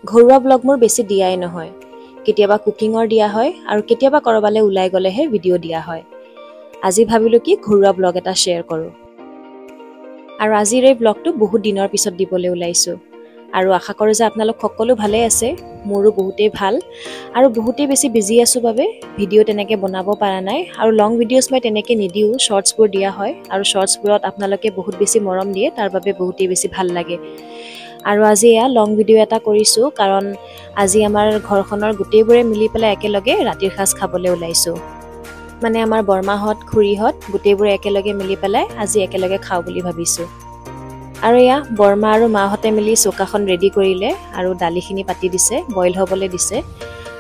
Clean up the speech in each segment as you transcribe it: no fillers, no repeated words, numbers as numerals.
ঘৰুৱা ব্লগ মোৰ বেছি দিয়াই নহয়, কেতিয়াবা কুকিঙৰ দিয়া হয় আৰু কেতিয়াবা ক'ৰবালৈ ওলাই গ'লেহে ভিডিঅ' দিয়া হয়। আজি ভাবিলোঁ কি ঘৰুৱা ব্লগ এটা শ্বেয়াৰ কৰোঁ। আৰু আজিৰ এই ব্লগটো বহুত দিনৰ পিছত দিবলৈ ওলাইছোঁ আৰু আশা কৰোঁ যে আপোনালোক সকলো ভালেই আছে। মোৰো বহুতেই ভাল আৰু বহুতেই বেছি বিজি আছোঁ বাবে ভিডিঅ' তেনেকৈ বনাব পৰা নাই আৰু লং ভিডিঅ'ছ মই তেনেকৈ নিদিওঁ, শ্বৰ্টছবোৰ দিয়া হয় আৰু শ্বৰ্টছবোৰত আপোনালোকে বহুত বেছি মৰম দিয়ে, তাৰ বাবে বহুতেই বেছি ভাল লাগে। আৰু আজি এয়া লং ভিডিঅ' এটা কৰিছোঁ কাৰণ আজি আমাৰ ঘৰখনৰ গোটেইবোৰে মিলি পেলাই একেলগে ৰাতিৰ সাঁজ খাবলৈ ওলাইছোঁ। মানে আমাৰ বৰমাহঁত, খুৰীহঁত গোটেইবোৰে একেলগে মিলি পেলাই আজি একেলগে খাওঁ বুলি ভাবিছোঁ। আৰু এয়া বৰমা আৰু মাহঁতে মিলি চৌকাখন ৰেডি কৰিলে আৰু দালিখিনি পাতি দিছে, বইল হ'বলৈ দিছে।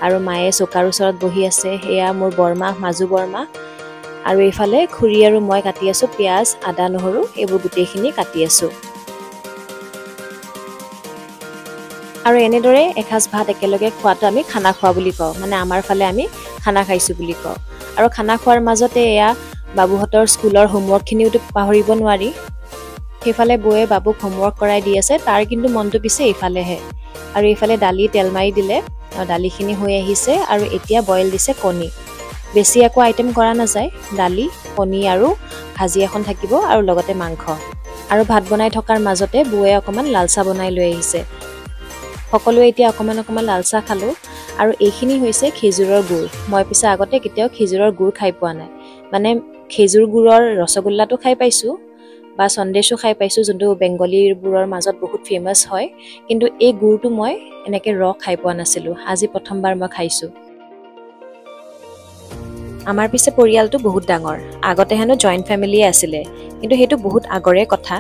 আৰু মায়ে চৌকাৰ ওচৰত বহি আছে। এয়া মোৰ বৰমা, মাজু বৰমা। আৰু এইফালে খুৰী আৰু মই কাটি আছোঁ পিঁয়াজ, আদা, নহৰু এইবোৰ গোটেইখিনি কাটি আছোঁ। আৰু এনেদৰে এসাঁজ ভাত একেলগে খোৱাটো আমি খানা খোৱা বুলি কওঁ, মানে আমাৰ ফালে আমি খানা খাইছোঁ বুলি কওঁ। আৰু খানা খোৱাৰ মাজতে এয়া বাবুহঁতৰ স্কুলৰ হোমৱৰ্কখিনিওতো পাহৰিব নোৱাৰি। সেইফালে বৌয়ে বাবুক হোমৱৰ্ক কৰাই দি আছে, তাৰ কিন্তু মনটো পিছে এইফালেহে। আৰু এইফালে দালি তেল মাৰি দিলে, দালিখিনি হৈ আহিছে। আৰু এতিয়া বইল দিছে কণী। বেছি একো আইটেম কৰা নাযায়, দালি, কণী আৰু ভাজি এখন থাকিব আৰু লগতে মাংস। আৰু ভাত বনাই থকাৰ মাজতে বৌয়ে অকণমান লাল চাহ বনাই লৈ আহিছে। সকলোৱে এতিয়া অকণমান অকণমান লাল চাহ খালোঁ। আৰু এইখিনি হৈছে খেজুৰৰ গুড়। মই পিছে আগতে কেতিয়াও খেজুৰৰ গুড় খাই পোৱা নাই, মানে খেজুৰ গুড়ৰ ৰসগোল্লাটো খাই পাইছোঁ বা সন্দেশো খাই পাইছোঁ, যোনটো বেংগলীবোৰৰ মাজত বহুত ফেমাছ হয়। কিন্তু এই গুড়টো মই এনেকৈ ৰ খাই পোৱা নাছিলোঁ, আজি প্ৰথমবাৰ মই খাইছোঁ। আমাৰ পিছে পৰিয়ালটো বহুত ডাঙৰ, আগতে হেনো জইণ্ট ফেমিলিয়ে আছিলে, কিন্তু সেইটো বহুত আগৰে কথা।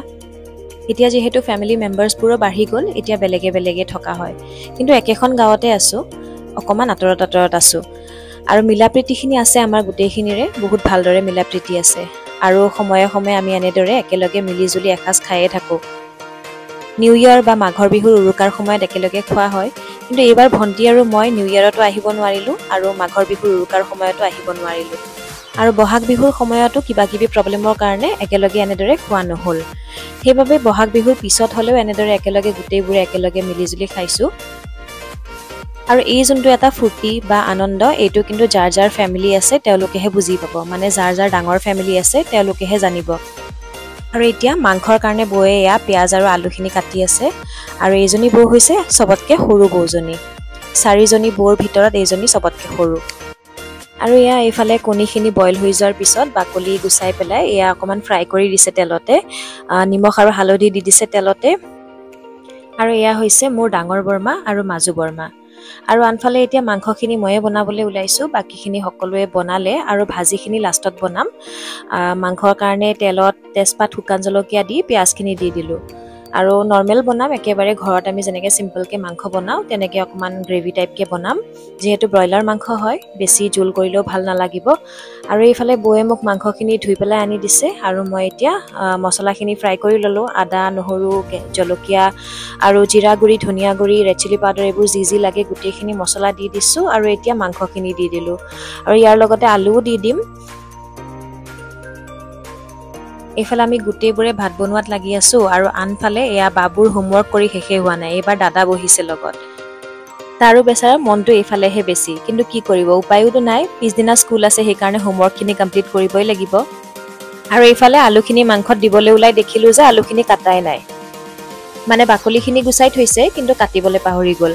এতিয়া যিহেতু ফেমিলি মেম্বাৰ্ছবোৰো বাঢ়ি গ'ল, এতিয়া বেলেগে বেলেগে থকা হয়, কিন্তু একেখন গাঁৱতে আছোঁ, অকণমান আঁতৰত আঁতৰত আছোঁ। আৰু মিলা প্ৰীতিখিনি আছে আমাৰ গোটেইখিনিৰে, বহুত ভালদৰে মিলা প্ৰীতি আছে। আৰু সময়ে সময়ে আমি এনেদৰে একেলগে মিলিজুলি এসাঁজ খায়ে থাকোঁ। নিউ ইয়েৰ বা মাঘৰ বিহুৰ উৰুকাৰ সময়ত একেলগে খোৱা হয়, কিন্তু এইবাৰ ভণ্টি আৰু মই নিউ ইয়েৰতো আহিব নোৱাৰিলোঁ আৰু মাঘৰ বিহুৰ উৰুকাৰ সময়তো আহিব নোৱাৰিলোঁ। আৰু বহাগ বিহুৰ সময়তো কিবা কিবি প্ৰব্লেমৰ কাৰণে একেলগে এনেদৰে খোৱা নহ'ল। সেইবাবে বহাগ বিহুৰ পিছত হ'লেও এনেদৰে একেলগে গোটেইবোৰে একেলগে মিলিজুলি খাইছোঁ। আৰু এই যোনটো এটা ফূৰ্তি বা আনন্দ, এইটো কিন্তু যাৰ যাৰ ফেমিলি আছে তেওঁলোকেহে বুজি পাব, মানে যাৰ যাৰ ডাঙৰ ফেমিলি আছে তেওঁলোকেহে জানিব। আৰু এতিয়া মাংসৰ কাৰণে বৌয়ে এয়া পিঁয়াজ আৰু আলুখিনি কাটি আছে। আৰু এইজনী বৌ হৈছে চবতকৈ সৰু বৌজনী, চাৰিজনী বৌৰ ভিতৰত এইজনী চবতকৈ সৰু। আৰু এয়া এইফালে কণীখিনি বইল হৈ যোৱাৰ পিছত বাকলি গুচাই পেলাই এয়া অকণমান ফ্ৰাই কৰি দিছে তেলতে, নিমখ আৰু হালধি দি দিছে তেলতে। আৰু এয়া হৈছে মোৰ ডাঙৰ বৰমা আৰু মাজু বৰমা। আৰু আনফালে এতিয়া মাংসখিনি ময়ে বনাবলৈ ওলাইছোঁ, বাকীখিনি সকলোৱে বনালে আৰু ভাজিখিনি লাষ্টত বনাম। মাংসৰ কাৰণে তেলত তেজপাত, শুকান জলকীয়া দি পিঁয়াজখিনি দি দিলোঁ। আৰু নৰ্মেল বনাম, একেবাৰে ঘৰত আমি যেনেকৈ চিম্পলকৈ মাংস বনাওঁ তেনেকৈ অকণমান গ্ৰেভি টাইপকৈ বনাম। যিহেতু ব্ৰইলাৰ মাংস হয়, বেছি জোল কৰিলেও ভাল নালাগিব। আৰু এইফালে বৌয়ে মোক মাংসখিনি ধুই পেলাই আনি দিছে। আৰু মই এতিয়া মছলাখিনি ফ্ৰাই কৰি ল'লোঁ, আদা, নহৰু, জলকীয়া আৰু জিৰা গুড়ি, ধনিয়া গুড়ি, ৰেড চিলি পাউডাৰ এইবোৰ যি যি লাগে গোটেইখিনি মছলা দি দিছোঁ। আৰু এতিয়া মাংসখিনি দি দিলোঁ আৰু ইয়াৰ লগতে আলুও দি দিম। এইফালে আমি গোটেইবোৰে ভাত বনোৱাত লাগি আছোঁ আৰু আনফালে এয়া বাবুৰ হোমৱৰ্ক কৰি শেষেই হোৱা নাই, এইবাৰ দাদা বহিছে লগত। তাৰো বেচেৰা মনটো এইফালেহে বেছি, কিন্তু কি কৰিব, উপায়োতো নাই, পিছদিনা স্কুল আছে, সেইকাৰণে হোমৱৰ্কখিনি কমপ্লিট কৰিবই লাগিব। আৰু এইফালে আলুখিনি মাংসত দিবলৈ ওলাই দেখিলোঁ যে আলুখিনি কাটাই নাই, মানে বাকলিখিনি গুচাই থৈছে কিন্তু কাটিবলৈ পাহৰি গ'ল।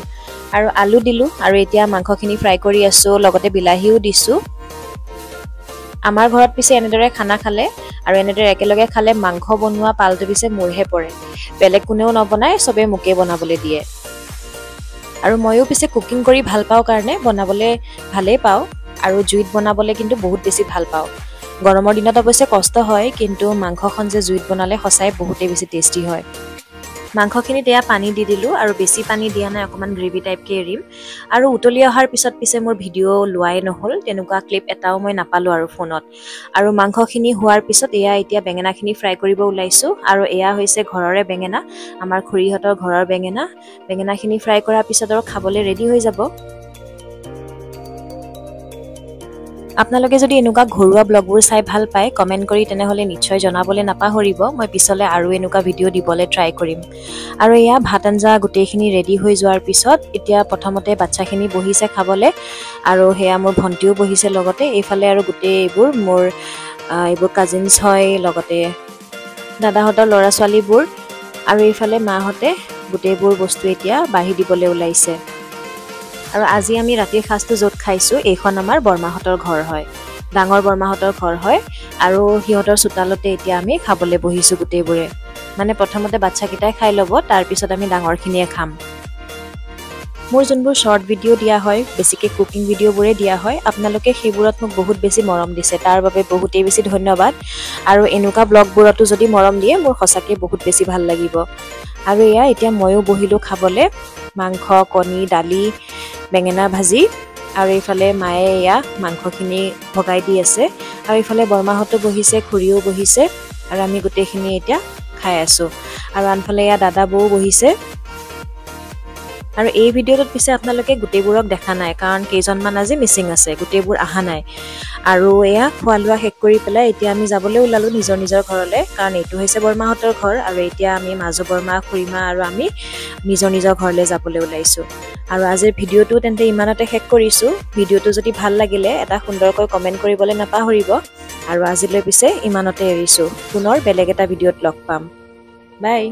আৰু আলু দিলোঁ আৰু এতিয়া মাংসখিনি ফ্ৰাই কৰি আছোঁ, লগতে বিলাহীও দিছোঁ। আমাৰ ঘৰত পিছে এনেদৰে খানা খালে আৰু এনেদৰে একেলগে খালে মাংস বনোৱা পালটো পিছে মোৰহে পৰে, বেলেগ কোনেও নবনায়, চবেই মোকেই বনাবলৈ দিয়ে। আৰু ময়ো পিছে কুকিং কৰি ভাল পাওঁ কাৰণে বনাবলৈ ভালেই পাওঁ আৰু জুইত বনাবলৈ কিন্তু বহুত বেছি ভাল পাওঁ। গৰমৰ দিনত অৱশ্যে কষ্ট হয়, কিন্তু মাংসখন যে জুইত বনালে সঁচাই বহুতেই বেছি টেষ্টি হয়। মাংসখিনিত এয়া পানী দি দিলোঁ আৰু বেছি পানী দিয়া নাই, অকণমান গ্ৰেভি টাইপকৈ এৰিম। আৰু উতলি অহাৰ পিছত পিছে মোৰ ভিডিঅ' লোৱাই নহ'ল, তেনেকুৱা ক্লিপ এটাও মই নাপালোঁ আৰু ফোনত। আৰু মাংসখিনি হোৱাৰ পিছত এয়া এতিয়া বেঙেনাখিনি ফ্ৰাই কৰিব ওলাইছোঁ। আৰু এয়া হৈছে ঘৰৰে বেঙেনা, আমাৰ খুৰীহঁতৰ ঘৰৰ বেঙেনা। বেঙেনাখিনি ফ্ৰাই কৰাৰ পিছত আৰু খাবলৈ ৰেডি হৈ যাব। আপোনালোকে যদি এনেকুৱা ঘৰুৱা ব্লগবোৰ চাই ভাল পায় কমেণ্ট কৰি তেনেহ'লে নিশ্চয় জনাবলৈ নাপাহৰিব। মই পিছলৈ আৰু এনেকুৱা ভিডিঅ' দিবলৈ ট্ৰাই কৰিম। আৰু এয়া ভাত আঞ্জা গোটেইখিনি ৰেডি হৈ যোৱাৰ পিছত এতিয়া প্ৰথমতে বাচ্ছাখিনি বহিছে খাবলৈ, আৰু সেয়া মোৰ ভণ্টিও বহিছে লগতে। এইফালে আৰু গোটেই এইবোৰ মোৰ এইবোৰ কাজিনছ হয়, লগতে দাদাহঁতৰ ল'ৰা ছোৱালীবোৰ। আৰু এইফালে মাহঁতে গোটেইবোৰ বস্তু এতিয়া বাঢ়ি দিবলৈ ওলাইছে। আৰু আজি আমি ৰাতিৰ সাজটো য'ত খাইছোঁ এইখন আমাৰ বৰমাহঁতৰ ঘৰ হয়, ডাঙৰ বৰমাহঁতৰ ঘৰ হয়। আৰু সিহঁতৰ চোতালতে এতিয়া আমি খাবলৈ বহিছোঁ গোটেইবোৰে। মানে প্ৰথমতে বাচ্ছাকেইটাই খাই ল'ব, তাৰপিছত আমি ডাঙৰখিনিয়ে খাম। মোৰ যোনবোৰ শ্বৰ্ট ভিডিঅ' দিয়া হয়, বেছিকৈ কুকিং ভিডিঅ'বোৰে দিয়া হয়, আপোনালোকে সেইবোৰত মোক বহুত বেছি মৰম দিছে, তাৰ বাবে বহুতেই বেছি ধন্যবাদ। আৰু এনেকুৱা ব্লগবোৰতো যদি মৰম দিয়ে মোৰ সঁচাকৈ বহুত বেছি ভাল লাগিব। আৰু এয়া এতিয়া ময়ো বহিলোঁ খাবলৈ, মাংস, কণী, দালি, বেঙেনা ভাজি। আৰু এইফালে মায়ে এয়া মাংসখিনি ভগাই দি আছে। আৰু এইফালে বৰমাহঁতো বহিছে, খুৰীও বহিছে, আৰু আমি গোটেইখিনি এতিয়া খাই আছোঁ। আৰু আনফালে এয়া দাদা বৌও বহিছে। আৰু এই ভিডিঅ'টোত পিছে আপোনালোকে গোটেইবোৰক দেখা নাই, কাৰণ কেইজনমান আজি মিচিং আছে, গোটেইবোৰ অহা নাই। আৰু এয়া খোৱা লোৱা শেষ কৰি পেলাই এতিয়া আমি যাবলৈ ওলালোঁ নিজৰ নিজৰ ঘৰলৈ, কাৰণ এইটো হৈছে বৰমাহঁতৰ ঘৰ। আৰু এতিয়া আমি মাজু বৰমা, খুৰীমা আৰু আমি নিজৰ নিজৰ ঘৰলৈ যাবলৈ ওলাইছোঁ। আৰু আজিৰ ভিডিঅ'টো তেন্তে ইমানতে শেষ কৰিছোঁ। ভিডিঅ'টো যদি ভাল লাগিলে এটা সুন্দৰকৈ কমেণ্ট কৰিবলৈ নাপাহৰিব। আৰু আজিলৈ পিছে ইমানতে এৰিছোঁ, পুনৰ বেলেগ এটা ভিডিঅ'ত লগ পাম। বাই।